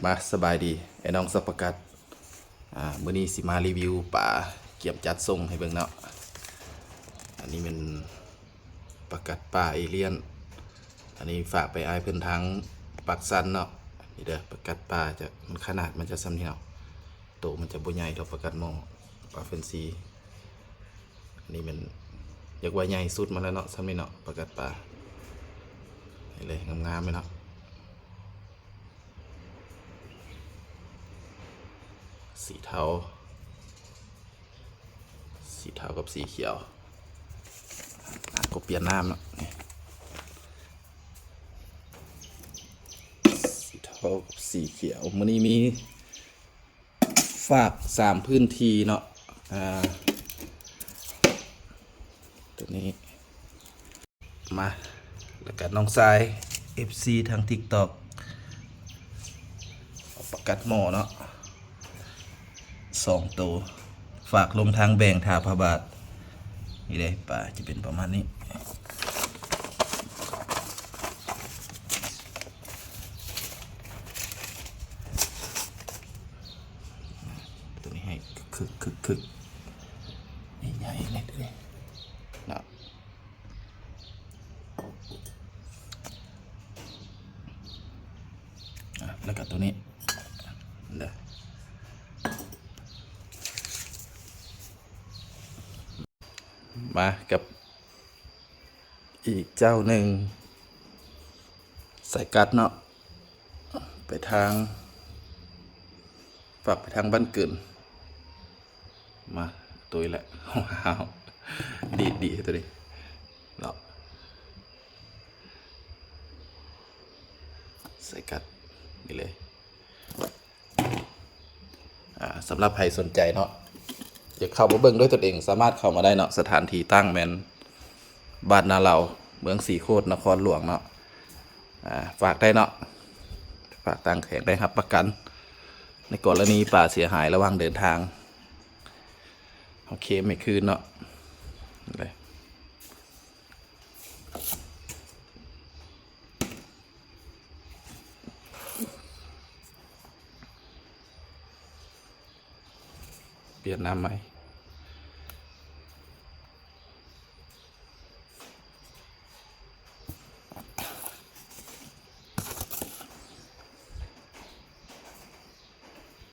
ມາ ສະບາຍດີ ໄອ້ນ້ອງສັບປະກັດ. ອ່າ ມື້ນີ້ຊິມາຣີວິວປາກຽມຈັດສົ່ງໃຫ້ເບິ່ງເນາະ. ອັນນີ້ແມ່ນປາກັດປ່າເອລຽນ. ອັນນີ້ຝາກໄປອ້າຍເພິ່ນທາງປາກຊັນເນາະ. ນີ້ເດີ ປາກັດປ່າຈະ ມັນຂະໜາດມັນຈະສ່ຳນີ້ເນາະ. ໂຕມັນຈະບໍ່ໃຫຍ່ເທົ່າປາກັດໝໍ້ ປາເຟນຊີ. ອັນນີ້ແມ່ນ ຢາກວ່າໃຫຍ່ສຸດມາແລ້ວເນາະ ສ່ຳນີ້ເນາະ ປາກັດປ່າ. ນີ້ເລີຍ ງາມໆເລີຍເນາະ. ສີເທົາ ສີເທົາກັບສີຂຽວ. ອ່າ ກໍປ່ຽນນ້ຳເນາະ ນີ້ ສີເທົາກັບສີຂຽວ. ມື້ນີ້ມີ ຝາກສາມພື້ນທີ່ເນາະ. ອ່າ ຕົວນີ້ ມາ ແລ້ວກະນ້ອງຊາຍ ເອັຟຊີ ທາງຕິກຕັອກ ເອົາປາກັດໝໍ້ເນາະ ສອງໂຕ ຝາກລົງທາງແບງທ່າພະບາດ. ນີ້ເດ້ ປາຈະເປັນປະມານນີ້. ຕົວນີ້ໃຫ້ຄຶກໆໆ ໃຫຍ່ໆ ນີ້ເນາະ. ອ່າ ແລ້ວກໍຕົວນີ້ເດີ. ມາກັບອີກເຈົ້າໜຶ່ງ ສາຍກັດເນາະ ໄປທາງ ຝາກໄປທາງບ້ານເກີນ. ມາ ໂຕນີ້ແຫຼະ ດີດດີໂຕນີ້ເນາະ ສາຍກັດນີ້ເລີຍ. ອ່າ ສຳລັບໃຜສົນໃຈເນາະ ຢາກເຂົ້າມາເບິ່ງດ້ວຍຕົນເອງ ສາມາດເຂົ້າມາໄດ້ເນາະ. ສະຖານທີ່ຕັ້ງແມ່ນບ້ານນາເລົາ ເມືອງສີໂຄດ ນະຄອນຫຼວງເນາະ. ອ່າ ຝາກໄດ້ເນາະ ຝາກຕ່າງແຂວງໄດ້ ຮັບປະກັນໃນກໍລະນີປາເສຍຫາຍລະຫວ່າງເດີນທາງ ເຮົາເຄມໃຫ້ຄືນເນາະ. ປ່ຽນນ້ຳໃໝ່